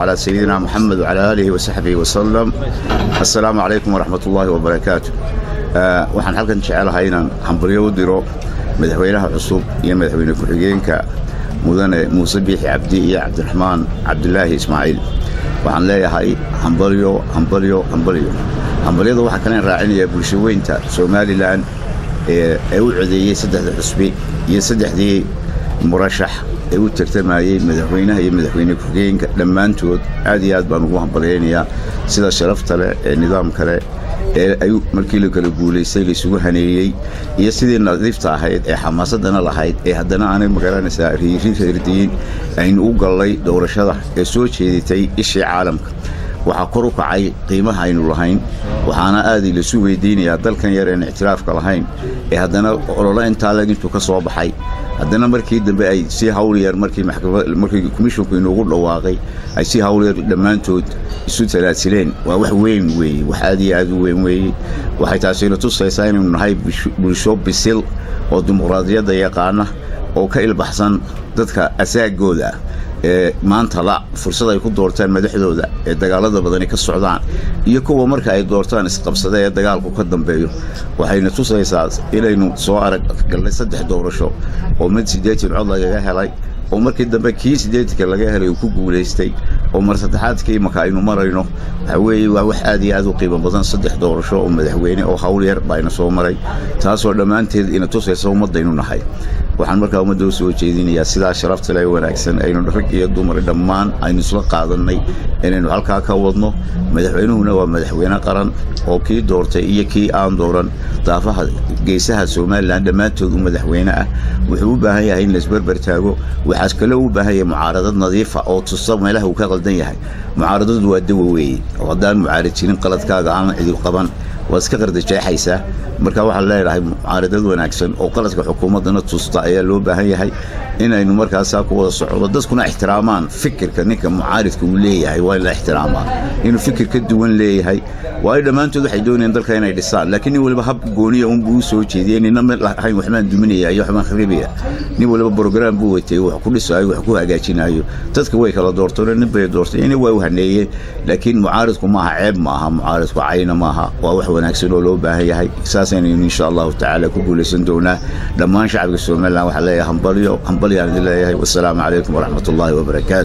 على سيدنا محمد وعلى آله وصحبه وسلم. السلام عليكم ورحمة الله وبركاته. Waxaan halkan jecelahay inaan hambalyo u diro madaxweynaha cusub iyo madaxweyne ku-xigeenka, Mudane Muuse Biixi Cabdi iyo Cabdiraxmaan Cabdilaahi Ismaaciil. Waxaan leeyahay hambalyo, hambalyo, hambalyo. Hambalyada waxaa kalen raacinayaa bulsho weynta Somaliland ee u codeeyey saddexda xusbi iyo saddexdii murashax ee u tartamayey madaxweynaha iyo madaxweyne ku-xigeenka. Dhammaantood aad iyo aad baan ugu hambalyaynayaa sida sharafta leh ee nidaamka leh ee ay markii la kala guulaystay laysugu haneeyey, iyo sidii nadiifta ahayd ee xamaasadana lahayd ee haddana aanay magaranaysaa riirdiyin aynu u gallay doorashada ee soo jeeditay ishii caalamka. Waxaa kor u kacay qiimaha aynu lahayn. Waxaana aad lasu weydiinayaa dalkan yar een ictiraafka lahayn ee haddana ololo intaa leg intuu ka soo baxay, haddana markii dambe ay si hawl yar, markii komishinku inoogu dhawaaqay, ay si hawl yar dhammaantood isu talaasileen. Waa wax weyn weeye, wax aad iyo aad u weyn weeye. Waxay taasina tusaysaa inaynu nahay bulsho bisil oo dimuqraadiyadda yaqaana oo ka ilbaxsan dadka asaagooda ee maanta la fursad ay ku doortaan madaxdooda ee dagaalada badani ka socdaan, iyo kuwa marka ay doortaan isqabsada ee dagaalku ka dambeeyo. Waxayna tusaysaa inaynu soo arag galnay saddex doorasho oo mid 80 cod lagaga helay, oo markii dambe kii 80-ka laga helay uu ku guulaystay, oo mar saddexaadkii imaka aynu marayno. Waxaa weeye waa wax aad iyo aad u qiimo badan. Saddex doorasho oo madaxweyne oo hawl yar baa ina soo maray, taasoo dhammaanteed ina tusaysa ummaddaynu nahay. Waxaan markaa ummadda u soo jeedinayaa sidaa sharafta leh wanaagsan aynu rag iyo dumar dhammaan aynu isla qaadannay inaynu halkaa ka wadno. Madaxweynuhuna waa madaxweyne qaran oo kii doortay iyo kii aan dooran daafaha geesaha Somaliland dhammaantood u madaxweyne ah. Wuxuu u baahan yahay in laisberber taago. Waxaas kaloo u baahan yahay mucaaradad nadiifa oo tusa meelaha uu ka qaldan yahay. Mucaaradadu waa dawa weeye, oo haddaan mucaarad jirin, qaladkaaga aan cidil qaban, waad iska qardajeexaysaa. Marka waxaan leedahay mucaaradad wanaagsan oo qaladka xukuumaddana tusta ayaa loo baahan yahay, inaynu markaasaa ku wada socdo, dadkuna ixtiraamaan fikirka ninka mucaaridka uu leeyahay. Waa in la ixtiraamaa inuu fikir ka duwan leeyahay, waayo dhammaantood waxay doonayaan dalka inay dhisaan, laakiin nin waliba hab gooniya unbuu u soo jeediyey. Nina ma lahayn waxbaan duminaya iyo waxbaan kharibaya. Nin waliba program buu watay wax ku dhisaayo, wax ku hagaajinayo. Dadka way kala doorteen, nin bay doortay, ina waa u haneeyeen. Laakiin mucaaridku maaha ceeb, maaha mucaaridku cayna maaha, waa wax wanaagsan oo loo baahan yahay. Saasaynu insha Allahu tacaala ku guulaysan doonaa. Dhammaan shacabka Somaliland waxaa leeyahay hambalyo, hambalyaan idin leeyahay. Wasalaamu calaykum waraxmat ullaahi wabarakaatu.